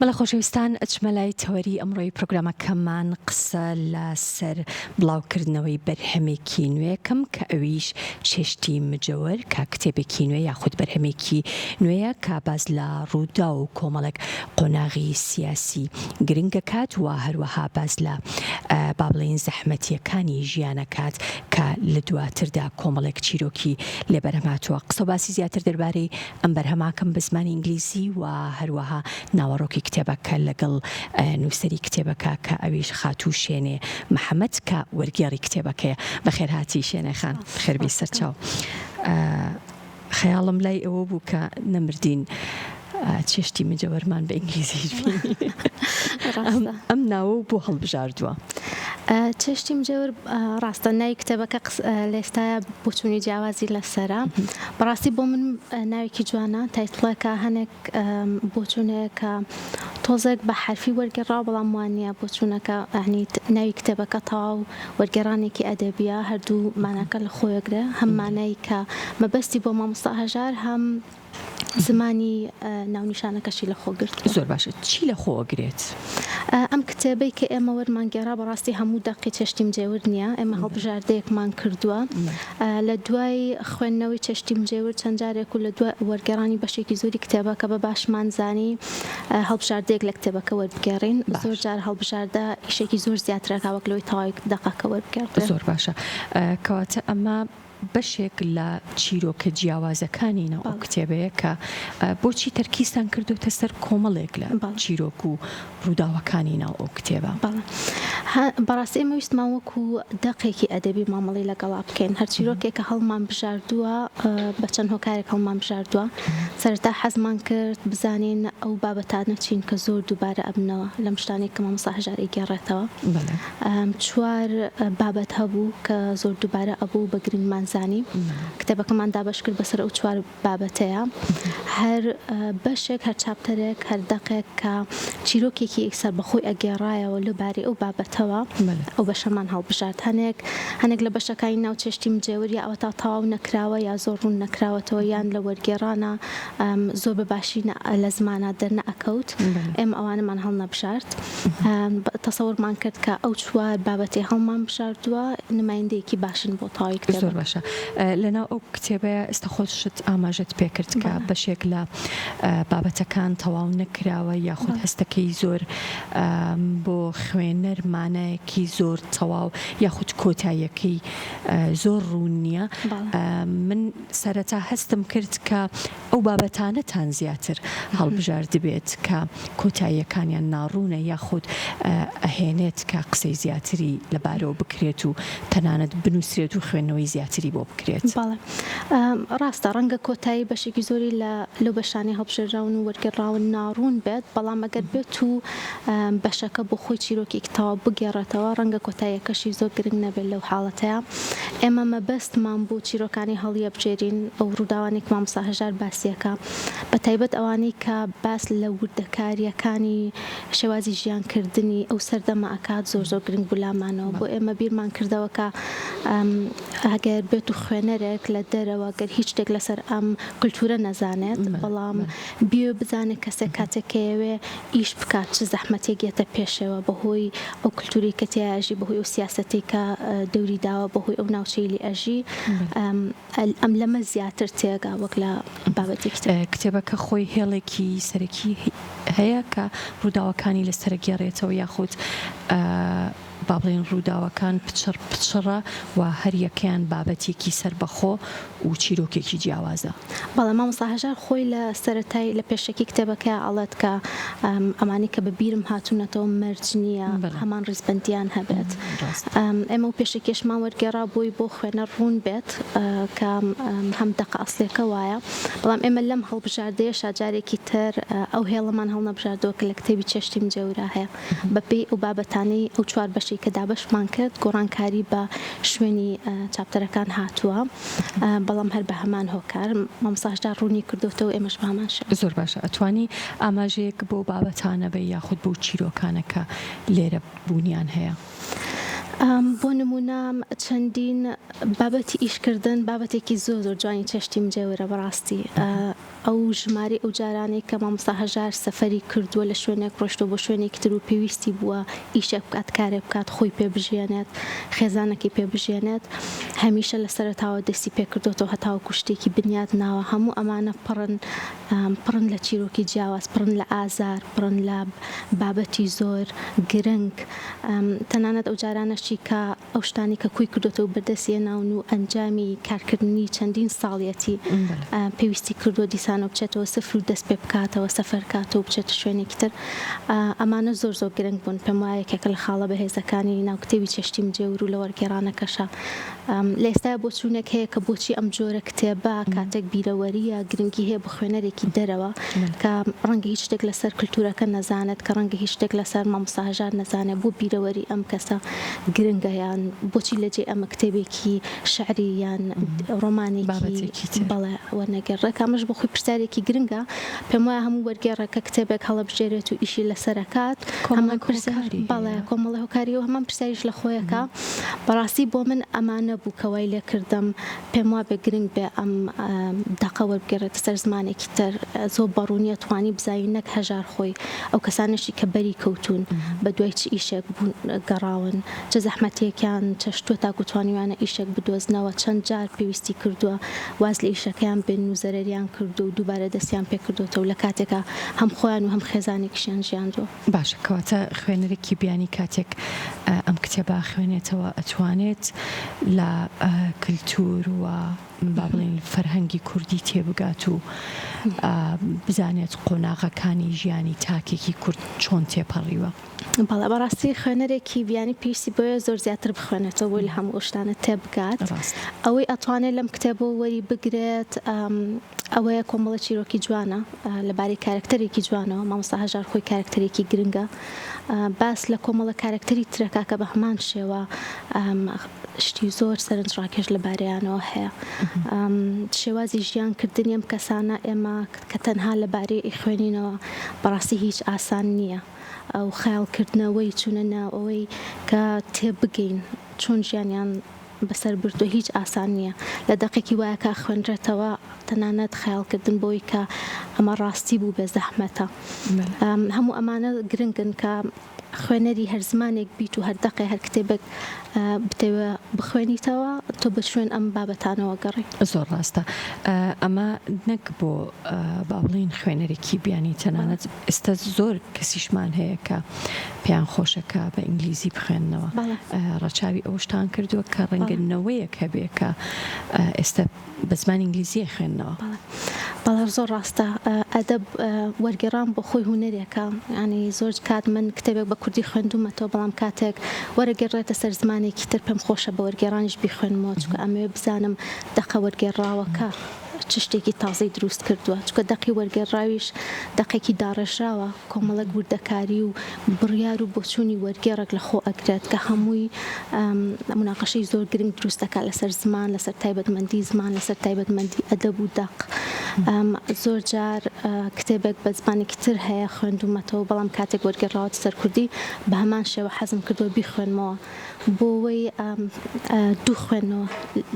بەڵێ خۆشەویستان ئەچمە لای تەوەری ئەمڕۆی پرۆگرامەکەمان قسە لە سەر بڵاوکردنەوەی بەرهەمێکی نوێکەم کە ئەویش چێشتی مجەوەر کە کتێبێکی نوێ یاخود بەرهەمێکی نوێیە کە باس لە ڕووداو و کۆمەڵێک قۆناغی سیاسی گرنگەکات و هەروەها باس لە با بڵێین زەحمەتیەکانی ژیانەکات کە لە دواتردا کۆمەڵێک چیرۆکی لێ بەرهەم هاتووە قسە باسی زیاتر دەربارەی ئەم بەرهەماکەم بە زمانی ئینگلیزی و هەروەها ناوەڕۆکی کتێبەکە لەگەڵ نووسەری کتێبەکە کە ئەویش خاتوو شێنێ محەمەد کە وەرگێڕی کتێبەکەیە. بەخێرهاتی شێنێ خان. بەخێربێی سەرچاو. خەیاڵم لای ئەوە بوو کە نەمردین چێشتی مجەوەرمان بە ئینگلیزیش بینی. ئەم ناوە بۆ هەڵبژاردووە؟ چێشتی مجەور ڕاستە ناوی کتێبەکە لە ئێستایا بۆچوونی جیاوازی لەسەرە بەڕاستی بۆ من ناوێکی جوانە title ەکە هەنێک بۆچوونەیە کە تۆزێک بە حەرفی وەرگێڕاوە بەڵام وانە بۆچوونەکە ینی ناوی کتێبەکە تەواو وەرگێڕانێکی ئەدەبیە هەردوو ماناکە لە خۆیەگرێ هەم مانای کە مەبەستی بۆ مامۆستا هەژار هەم زمانی ناونیشانەکەشی لە خۆ گرتووە. زۆر باشە چی لە خۆ ئەگرێت؟ ئەم کتێبەی کە ئێمە وەرمان گێڕا بەڕاستی هەموو دەقی چێشتی مجێور نییە، ئێمە هەڵبژاردەیەکمان کردووە. لە دوای خوێندنەوەی چێشتی مجێور چەند جارێک و لە دوای وەرگێڕانی بەشێکی زۆری کتێبەکە بە باشمان زانی هەڵبژاردەیەک لە کتێبەکە وەربگێڕین. زۆر جار هەڵبژاردە ئیشێکی زۆر زیاتر ئەکا وەک لەوەی تەواوی دەقەکە وەربگێڕدرێ. زۆر باشە کەواتە ئەمە بەشێک لە چیرۆکە جیاوازەکانی ناو ئەو کتێبەیە کە بۆچی تەرکیزتان کردۆتە سەر کۆمەڵێک لە چیرۆک و ڕووداوەکانی ناو ئەو کتێبە؟ بەڵێ. بەڕاستی ئێمە ویستمان وەکو دەقێکی ئەدەبی مامەڵەی لەگەڵا بکەین. هەر چیرۆکێک کە هەڵمان بژاردووە بە چەند هۆکارێک هەڵمان بژاردووە. سەرەتا حەزمان کرد بزانین ئەو بابەتانە چین کە زۆر دووبارە ئەبنەوە لەم شتانەی کە مامۆستا هەژار ئەیگێڕێتەوە. چوار بابەت هەبوو کە زۆر دووبارە ئەبوو بە گرنگمان زانی کتێبەکەمان دابەش کرد بەسەر ئەو چوار بابەتەیە هەر بەشێک هەر chapter ێک هەر دەقێک کە چیرۆکێکی سەربەخۆی ئەگێڕایەوە لە بارەی ئەو بابەتەوە ئەو بەشەمان هەڵبژارد هەنێک هەنێک لە بەشەکانی ناو چێشتی مجێور یا ئەوەتا تەواو نەکراوە یا زۆر ڕوون نەکراوەتەوە یان لە وەرگێڕانە زۆر بە باشی لە زمانا دەرنەئەکەوت ئێمە ئەوانەمان هەڵنەبژارد. تەسەورمان کرد کە ئەو چوار بابەتەی هەڵمان بژاردووە نمایندەیەکی باشن بۆ تەواوی کتێبەکە. زۆر باشە. لەناو ئەو کتێبەیا ئێستا خۆشت ئاماژەت پێکرد کە بەشێک لە بابەتەکان تەواو نەکراوە یاخود هەستەکەی زۆر بۆ خوێنەر مانایەکی زۆر تەواو یاخود کۆتاییەکەی زۆر ڕوون نییە. من سەرەتا هەستم کرد کە ئەو بابەتانەتان زیاتر هەڵبژاردبێت کە کۆتاییەکانیان ناڕوونە یاخود ئەهێنێت کە قسەی زیاتری لەبارەوە بکرێت و تەنانەت بنووسرێت و خوێندنەوەی زیاتری بۆ بکرێت. بەڵێ ڕاستە، ڕەنگە کۆتایی بەشێکی زۆری لە لەو بەشانەی هەڵبژێردراون و وەرگێڕراون ناڕوون بێت، بەڵام ئەگەر بێت و بەشەکە بۆ خۆی چیرۆکێکی تەواو بگێڕێتەوە، ڕەنگە کۆتاییەکەشی زۆر گرنگ نەبێت لەو حاڵەتەیا. ئێمە مەبەستمان بوو چیرۆکانی هەڵیەبژێرین، ئەو ڕووداوانەی کە مامۆستا هەژار باسیەکا، بە تایبەت ئەوانەی کە باس لە وردەکارییەکانی شێوازی ژیانکردنی ئەو سەردەمە ئەکات زۆر زۆر گرنگ بوو لامانەوە. بۆ ئێمە بیرمان کردەوە کە ئەگەر بێت و خوێنەرێک لە دەرەوە گەر هیچ شتێک لەسەر ئەم کولتوورە نەزانێت، بەڵام بیەوێ بزانێت کەسێک کاتێک کە یەوێ ئیش بکات چ زەحمەتێک یەتە پێشێوە بەهۆی ئەو کلتوری کە تیا ئەژی بەهۆی ئەو سیاسەتەی کە دەوری داوە بەهۆی ئەو ناوچەی لی ئەژی ئەم لەمە زیاتر تێگا وەک لە بابەتێکی تر. کتێبەکە خۆی هێڵێکی سەرەکی هەیە کە ڕووداوەکانی لەسەر ئەگێڕێتەوە یاخود با بڵێین ڕووداوەکان پچڕ پچڕە و هەر یەکەیان بابەتێکی سەربەخۆ و چیرۆکێکی جیاوازە. بەڵێ مامۆستا هەژار خۆی لە سەرەتای لە پێشەکی کتێبەکەیا ئەڵێت کە ئەمانەی کە بە بیرم هاتوونەتەوە مەرج نییە هەمان ڕیزبەندییان هەبێت. ئێمە ئەو پێشەکیەشمان وەرگێڕا بۆی بۆ خوێنەر ڕوون بێت کە هەم دەقە ئەسڵیەکە وایە بەڵام ئێمە لەم هەڵبژاردەیەشا جارێکی تر ئەو هێڵەمان هەڵنەبژاردووە کە لە کتێبی چێشتی مجێورا هەیە. بەپێی ئەو بابەتانەی ئەو چوار بەشەی کە دابەشمان کرد گۆڕانکاری بە شوێنی chapter ەکان هاتووە بەڵام هەر بە هەمان هۆکار مامۆستا هەژار ڕوونی کردۆتەوە ئێمەش بە هەمان شێوە. زۆر باشە ئەتوانی ئاماژەیەک بەو بابەتانە بەی یاخود بەو چیرۆکانە کە لێرە بوونیان هەیە؟ بۆ نموونە چەندین بابەتی ئیشکردن بابەتێکی زۆر زۆر جوانی چێشتی مجێورە بەڕاستی. ئەو ژمارەی ئەو جارانەی کە مامۆستا هەژار سەفەری کردووە لە شوێنێک ڕۆشتووە بۆ شوێنێکی تر و پێویستی بووە ئیشێک بکات کارێک بکات خۆی پێ بژیێنێت خێزانەکەی پێ بژیێنێت هەمیشە لە سەرەتاوە دەستی پێ کردۆتەوە هەتاوەکو شتێکی بنیات ناوە هەموو ئەمانە پڕن پڕن لە چیرۆکی جیاواز پڕن لە ئازار پڕن لە بابەتی زۆر گرنگ تەنانەت ئەو جارانەشی کە ئەو شتانەی کە کۆی کردۆتەوە بەدەست هێناون و ئەنجامی کارکردنی چەندین ساڵیەتی پێویستی کردووە دیسانەوە بچێتەوە سفر و دەست پێ بکاتەوە سەفەر کاتەوە بچێتە شوێنێکی تر ئەمانە زۆر زۆر گرنگ بوون پێم وایە یەکێکە لە خاڵە بەهێزەکانی ناو کتێبی چێشتی مجێور و لە وەرگێڕانەکەشا لە ئێستایا بۆچوونێک هەیە کە بۆچی ئەم جۆرە کتێبە کاتێک بیرەوەرییە گرنگی هەیە بۆ خوێنەرێکی دەرەوە کە ڕەنگە هیچ شتێک لەسەر کلتورەکە نەزانێت کە ڕەنگە هیچ شتێک لەسەر مامۆستا هەژار نەزانێت بۆ بیرەوەری ئەم کەسە گرنگە یان بۆچی لە جێی ئەمە کتێبێکی شعری یان ڕۆمانێکی بەڵێ وەرنەگێڕرێت کە ئەمەش بۆ خۆی پرسیارێکی گرنگە پێم وایە هەموو وەرگێڕێک کە کتێبێک هەڵەبژێرێت و ئیشی لەسەر ئەکات هەمان پرسیار بەڵێ کۆمەڵێ هۆکاری و هەمان پرسیاریش لە خۆی ئەکا بەڕاستی بۆ من ئەمانە بوو کە وای لێکردم پێم وابێ گرنگ بێ ئەم دەقە وەربگێڕێتە سەر زمانێکی تر زۆر بەڕوونیە توانی بزانین نەک هەژار خۆی ئەو کەسانەشی کە بەری کەوتوون بە دوای چ ئیشێک بوون گەڕاون چ زەحمەتیەکیان چەشتووە تاکو توانیویانە ئیشێک بدۆزنەوە چەند جار پێویستی کردووە واز لە ئیشەکەیان بێنن و زەرەریان کردووە و دووبارە دەستیان پێکردۆتەوە لە کاتێکا هەم خۆیان و هەم خێزانێکیشیان ژیاندووە. باشە کەواتە خوێنەرێکی بیانی کاتێک ئەم کتێبە ئەخوێنێتەوە ئەتوانێت لە کلتور و با بڵێین فەرهەنگی کوردی تێبگات و بزانێت قۆناغەکانی ژیانی تاکێکی کورد چۆن تێپەڕیوە؟ بەڵێ بەڕاستی خوێنەرێکی بیانی پێویستی بەوەیە زۆر زیاتر بخوێنێتەوە بۆی لە هەموو ئەو شتانە تێبگات. ئەوەی ئەتوانێت لەم کتێبەوە وەری بگرێت ئەوەیە کۆمەڵە چیرۆکی جوانە لەبارەی کارەکتەرێکی جوانەوە، مامۆستا هەژار خۆی کارەکتەرێکی گرنگە، باس لە کۆمەڵە کارەکتەری ترەکا کە بە هەمان شێوە شتی زۆر سەرنجڕاکێش لەبارەیانەوە هەیە. شێوازی ژیان کردنی ئەم کەسانە ئێمە کە تەنها لەبارەی ئەیخوێنینەوە بەڕاستی هیچ ئاسان نییە. ئەو خەیاڵکردنەوەی چوونە ناوەوەی کە تێبگەین چۆن ژیانیان بەسەر بردووە هیچ ئاسان نییە لە دەقێکی وایە کە ئەخوێنرێتەوە تەنانەت خەیاڵکردن بەوەی کە ئەمە ڕاستی بووبێ زەحمەتە هەموو ئەمانە گرنگن کە خوێنەری هەر زمانێک بیت و هەر دەقێ هەر کتێبێک بتەوێ بخوێنیتەوە تۆ بە شوێن ئەم بابەتانەوە گەڕێی. زۆر ڕاستە ئەمە نەک بۆ با بڵێین خوێنەرێکی بیانی تەنانەت ئێستا زۆر کەسیشمان هەیە کە پێیان خۆشە کە بە ئینگلیزی بخوێننەوە. ڕەچاوی ئەوەشتان کردووە کە ڕەنگە نەوەیەک هەبێ کە ئێستا بە زمانی ئینگلیزی ئەخوێننەوە. بەڵێ زۆر ڕاستە. ئەدەب وەرگێڕان بۆ خۆی هونەرێکە. یانی زۆر کات من کتێبێک بە کوردی خوێندوومەتەوە بەڵام کاتێک وەرەگێڕرێتە سەر زمانێکی تر پێم خۆشە بە وەرگێڕانیش بیخوێنمەوە چونکە ئەمەوێ بزانم دەقە وەرگێڕراوەکە چ شتێکی تازەی دروست کردووە، چونکە دەقی وەرگێڕراویش دەقێکی داڕێژراوە، کۆمەڵێک وردەکاری و بڕیار و بۆچوونی وەرگێڕێک لە خۆ ئەگرێت کە هەمووی موناقەشەی زۆر گرنگ دروست دەکات لەسەر زمان، لەسەر تایبەتمەندی زمان، لەسەر تایبەتمەندی ئەدەب و دەق. زۆر جار کتێبێک بە زمانێکی تر هەیە خوێندوومەتەوە، بەڵام کاتێک وەرگێڕراوەتە سەر کوردی بە هەمان شێوە حەزم کردووە بیخوێنمەوە. بۆوەی دوو خوێندنەوە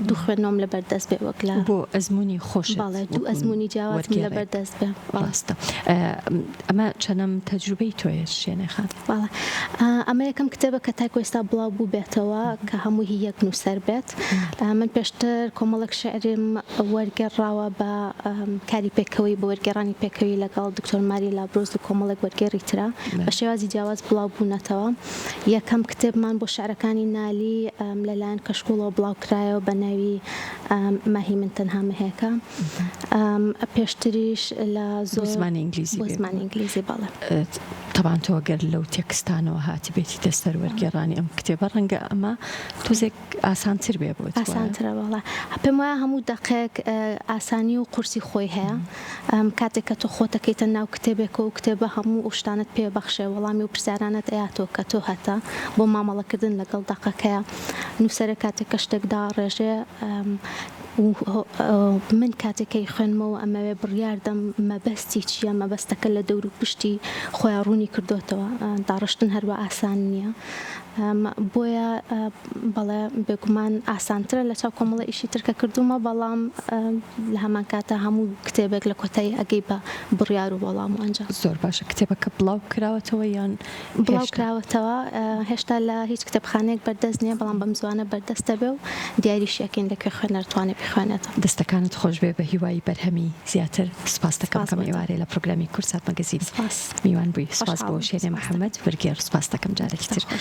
دوو خوێندنەوەم لەبەر دەست بێ وەک لە بۆ ئەزموونی خۆشت بەڵێ دوو ئەزموونی جیاوازم لەبەر دەست بێ ڕاستە ئەمە چەنەم تەجروبەی تۆیە شێنێ خان؟ بەڵێ ئەمە یەکەم کتێبە کە تاکو ئێستا بڵاو بووبێتەوە کە هەموو هی یەک نووسەر بێت من پێشتر کۆمەڵێک شیعرم وەرگێڕاوە بە کاری پێکەوەی بە وەرگێڕانی پێکەوی لەگەڵ دکتۆر ماری لابرۆز و کۆمەڵێک وەرگێڕی ترا بە شێوازی جیاواز بڵاو بوونەتەوە یەکەم کتێبمان بۆ شعرەکانی نالی لەلایەن کەشکوڵەوە بڵاوکرایەوە بە ناوی ماهی من تەنها مەهێکە. پێشتریش لە زۆر بۆ زمانی ئینگلیزی بۆ زمانی ئینگلیزی بەڵێ. تەبعەن تۆ گەر لەو تێکستانەوە هاتبێتیتە سەر وەرگێڕانی ئەم کتێبە ڕەنگە ئەمە تۆزێک ئاسانتر بێ بۆت وایە؟ ئاسانترە بەڵێ. پێم وایە هەموو دەقێک ئاسانی و قورسی خۆی هەیە. کاتێک کە تۆ خۆت ئەکەیتە ناو کتێبێکەوە و کتێبە هەموو ئەو شتانەت پێ بەخشێ وەڵامی ئەو پرسیارانەت ئەیاتەوە کە تۆ هەتە بۆ مامەڵەکردن لەگەڵ دەقەکەیا. نووسەرێک کاتێک کە شتێک داڕێژێ و من کاتێک کە ئەیخوێنمەوە ئەمەوێ بڕیار دەم مەبەستی چییە، مەبەستەکە لە دەوروپشتی خۆیا ڕوونی کردۆتەوە. داڕشتن هەروا ئاسان نییە. بۆیە بەڵێ بێگومان ئاسانترە لە چاو کۆمەڵە ئیشی تر کە کردوومە بەڵام لە هەمان کاتا هەموو کتێبێک لە کۆتایی ئەگەی بە بڕیار و وەڵام و ئەنجام. زۆر باشە کتێبەکە بڵاو کراوەتەوە یان بڵاو کراوەتەوە هێشتا لە هیچ کتێبخانەیەک بەردەست نییە بەڵام بەم زووانە بەردەست دەبێ و دیاریشی ئەکەین لە کوێ خوێنەر توانێ بیخوێنێتەوە. دەستەکانت خۆشبێ بە هیوای بەرهەمی زیاتر سوپاست دەکەم کەم ئێوارەیە لە پرۆگرامی کوردسات مەگەزین میوان بووی سوپاس بۆ شێرێ محەمەد وەرگێڕ سوپاست دەکەم جارێکی تر.